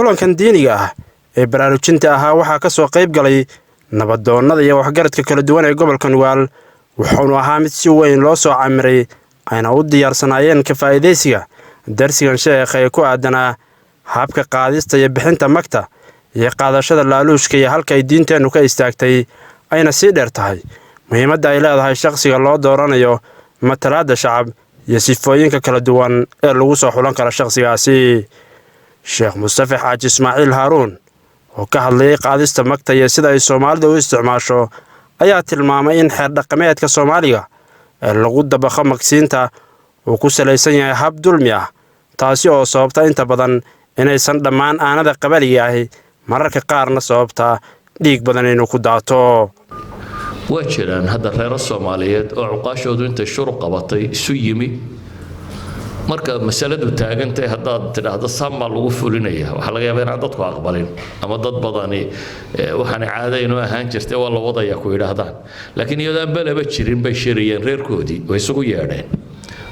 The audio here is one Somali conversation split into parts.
Kulankan diiniga ah ee baraarujinta ahaa waxaa ka soo qayb galay nabadoonnada iyo waxgaradka kala duwan ee gobolka Nugaal, wuxuunu ahaa mid si weyn loo soo camiray, ayna u diyaarsanaayeen ka faa'iidaysiga darsigan sheekha ee ku aadanaa habka qaadista iyo bixinta magta iyo qaadashada laaluushka iyo halka ay diinteennu ka istaagtay, ayna sii dheer tahay muhiimadda ay leedahay shaqsiga loo dooranayo matalaadda shacab iyo sifooyinka kala duwan ee lagu soo xulan karo shaqsigaasi. Sheekh Mustafa Xaaji Ismaaciil Haaruun oo ka hadlayay qaadista magta iyo sida ay Soomaalida u isticmaasho ayaa tilmaamay in xeer dhaqameedka Soomaaliga ee lagu dabaqo magsiinta uu ku salaysan yahay hab dulmi ah, taasi oo sababta inta badan inaysan dhammaan aanada qabaliga ahi, mararka qaarna sababta dhiig badan inuu ku daato. Waa jiraan hadda reero Soomaaliyeed oo cuqaashoodu intay shuru qabatay isu yimi. Marka masaladu taagantahay, haddaad tidhaahdo saan baa lagu fulinaya, waxaa laga yaabaa inaan dadku aqbalin ama dad badani waxaanay caadaynoo ahaan jirtay waa la wadaya ku yidhaahdaan. Laakiin iyadoo aan beleba jirin bay shiriyeen reerkoodii, way isugu yeedheen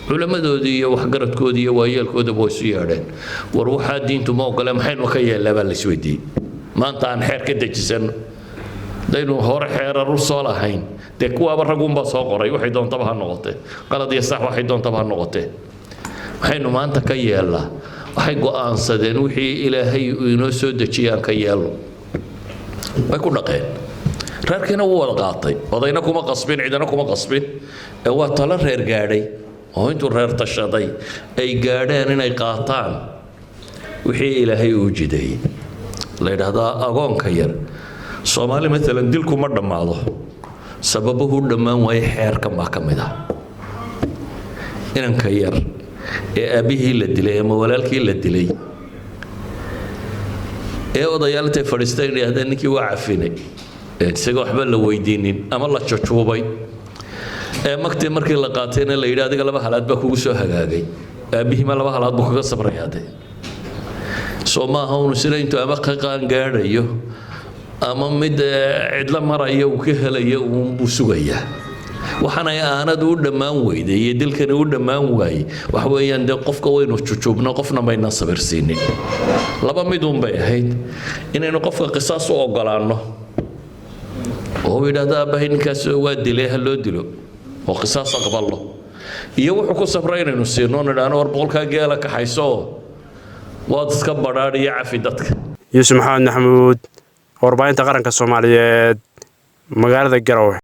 culammadoodii iyo waxgaradkoodii iyo waayeelkoodaba, way isu yeedheen. War, waxaa diintu ma ogole, maxaynu ka yeellaa baa la isweydiiyey. Maanta aan xeer ka dejisanno. Hadaynu hore xeerar u soo lahayn, dee kuwaaba ragguunbaa soo qoray, waxay doontaba ha noqotee, qalad iyo sax waxay doontaba ha noqotee, maxaynu maanta ka yeellaa? Waxay go'aansadeen wixii Ilaahay uu inoo soo dejiyay aan ka yeelno. Way ku dhaqeen, reerkiina wuu wada qaatay. Odayna kuma qasbin, cidina kuma qasbin, ee waa talo reer gaadhay oo intuu reer tashaday ay gaadheen inay qaataan wixii Ilaahay uu jideeyey. La yidhaahdaa agoonka yar Soomaali maalan dilku ma dhammaado. Sababuhu dhammaan waaye xeerkan baa ka mid ah. Inanka yar ee aabbihii la dilay ama walaalkii la dilay ee odayaal intay fadhiisteen yidhahdeen ninkii waa cafinay, isaga waxba la weydiinin ama la jujuubay, ee magtii markii la qaatayna la yidhi adiga 2 halaad baa kugu soo hagaagay, aabbihii ma 2 halaad buu kaga sabrayaa? Dee soo maaha unu sida intuu ama ka qaan gaadhayo ama mid cidlo maraya uu ka helayo uunbuu sugayaa. Waxaanay aanadu u dhammaan weyday iyo dilkani u dhammaan waayey waxa weeyaan dee qofka waynu jujuubno, qofna maynaan sabirsiinin. Laba mid uun bay ahayd: inaynu qofka qisaas u ogolaanno oo uu yidhaahdo aabbahay ninkaas waa dilay, ha loo dilo, oo qisaas aqballo, iyo wuxuu ku sabray inaynu siino, nidhaahno war, 100-kaa geela kaxayso oo waad iska badhaadh iyo cafi dadka. Yuusuf Maxamed Maxamuud, warbaahinta qaranka Soomaaliyeed, magaalada Garowe.